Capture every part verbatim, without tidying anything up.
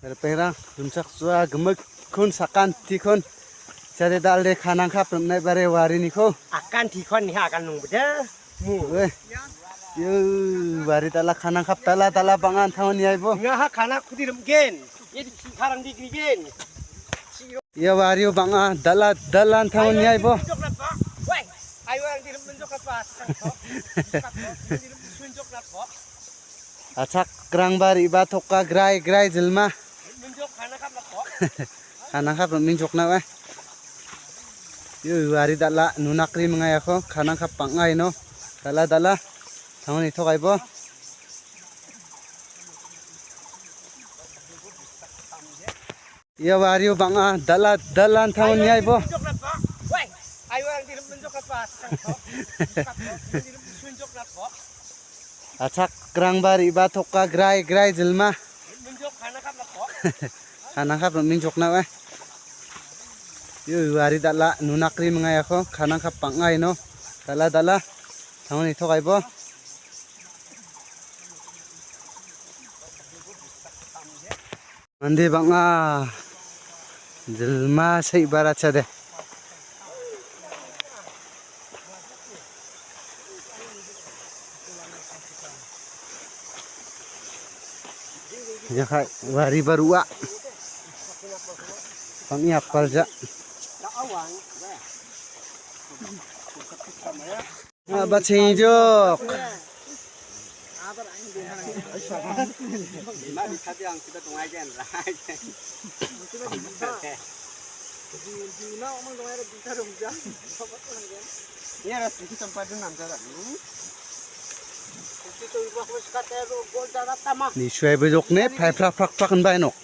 Ripengrang, rimchaksoa gimikkon sakantikon jade dal·e kanangkap rim·naibare wariniko. Akan tikon niha akan nongbide. Mu. Ue. Yo, wari dal·a kanangkap dal·a dal·a bang·a an·tango niaibo. Ngaha kana kudi rimgen. Ye di karang di grigen. Ia wario bang·a dal·a dal·a an·tango niaibo. Wai. Ayo ang di rim menjok apa? Achak rangba riba toka grai grai jelma. Menjok kana kap lako. Kanangkap rim·enjokna ue. Yo, wari dal·a, nunakri mingaiako, kanangkap bang·a ino. Dal·a, dal·a, tango nitokaibo. Ia wario bang·a, dal·a, dal·a an·tango niaibo. Ayo ang di rim menjok apa? Achak rangba riba toka grai grai jelma. Kanangkap rim·enjokna ue. Yo, wari dal·a, nunakri mingaiako, kanangkap bang·a ino. Dal·a, dal·a, tango nitokaibo. Mande bang·a, jelma saibara chade. Ia kai, wari barua. Bang·e apalja. Ah, ba chengjok. Nisuai bejok ne, phai phrak phrak phrak hinba nok.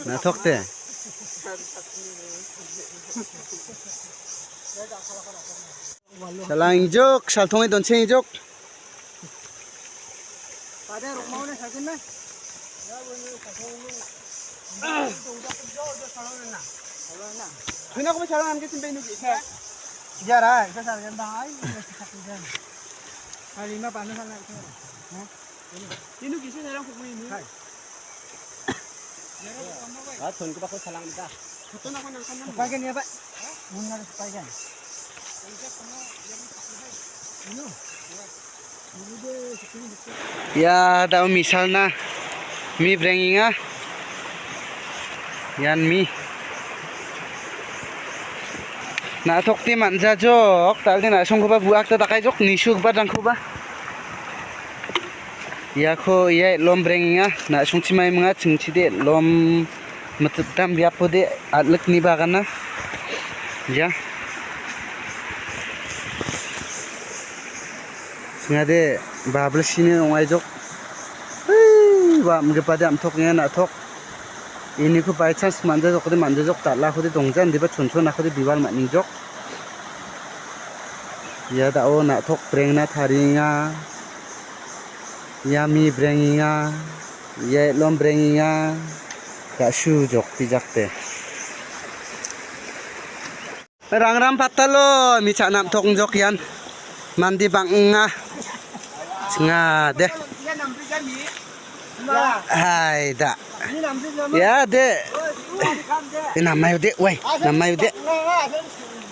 Na·tok de. Salang ingjok, saltonge doncheng ingjok. Kena ko salang amke simpe inu kisa. Jara, kisa salang bahai. Hari ma panu sana. Inu kisi sarang kuku inu. Hai. Ah, thon ko bako salang ta. Thon ako nang kan. Pagen ya, Pak. Mun na pagen. Inu. Ia da·o misalna mi brengenga. Ian mi. Na·tokde man·jajok, dal·de na·songkoba bu·akta dakaijok, nisugipa rangkoba. Iako ia el·om brengenga, na·songchi maimenga, chingchide el·om mittam biapode al·ikni bagana. Ia. Singade babilsini ong·aijok. Ui, wa amgipade am·tok ong·a na·tok. Iniko by chance man·jajokode man·jajok dal·akode dongja indiba chonchonakode biwal man·ijok. Ia da·o na·tok brengna tarienga. Ia mi brengenga. Ia el·om brengenga. Ga·sujok bijakde. Rangram patalo, mi cha·na am·tok ong·jok ian. Mande bang·a. Chingade. Hai da. Ia de. Namai de, wai. Namai de.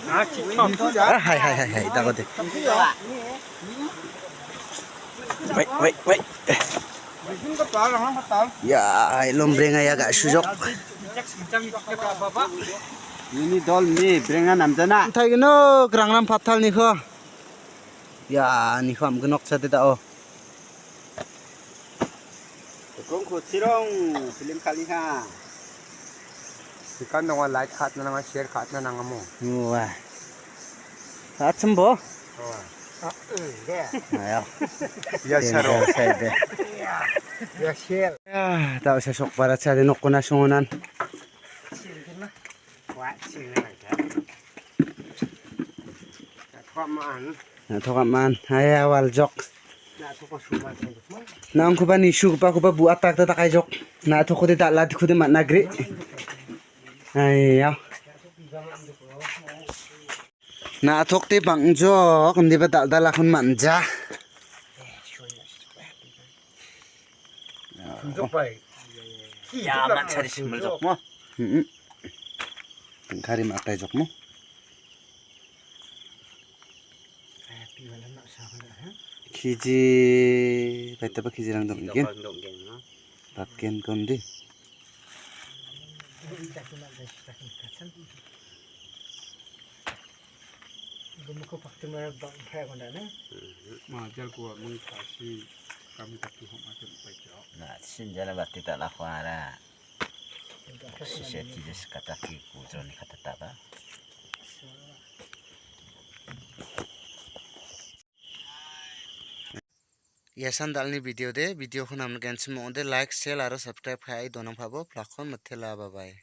Ah, hai, hai, hai, hai, da ko de. Wait, wait, wait. Ya, el·om brenga ia ga·sujok. Ini dol mi brenga namjana. Antai gino, rangram patalniko. Ya, niko am·gnok chade da·o. Kongko chirong film kaliha. Sikan donga like khatna nanga, share khatna nangamo. Wah. Achimbo. Ayo. Ya, saro. Ya, share. Ya, ta·o sesok bara chade nokkona songonan. Na·tok am·an. Aya waljok. Na·angkoba nisugipakoba bu·atakta dakaijok. Na·tokkode dal·atikode man·a gri. Aya. Na·tokde bang·jok indiba dal·dalakon man·ja. Jokpai. Ya, man sari simul jokmo. Hmm. Kari matai jokmo. Kiji, baita ba kiji rang dong gen. Dong gen, no? Patken kondi. Gumuko pakti mara bang phai gonda ne. Majar ko mung kasi kam katu hok macam pajo. Na, sinjana bati tak lakuara. Sisi tijis kata ki kujroni kata tak ba. Ia sandalni video de, video ko namnikenchim ong·ode, like, share aro subscribe ka·e donangpabo, plakon mitela, bye bye.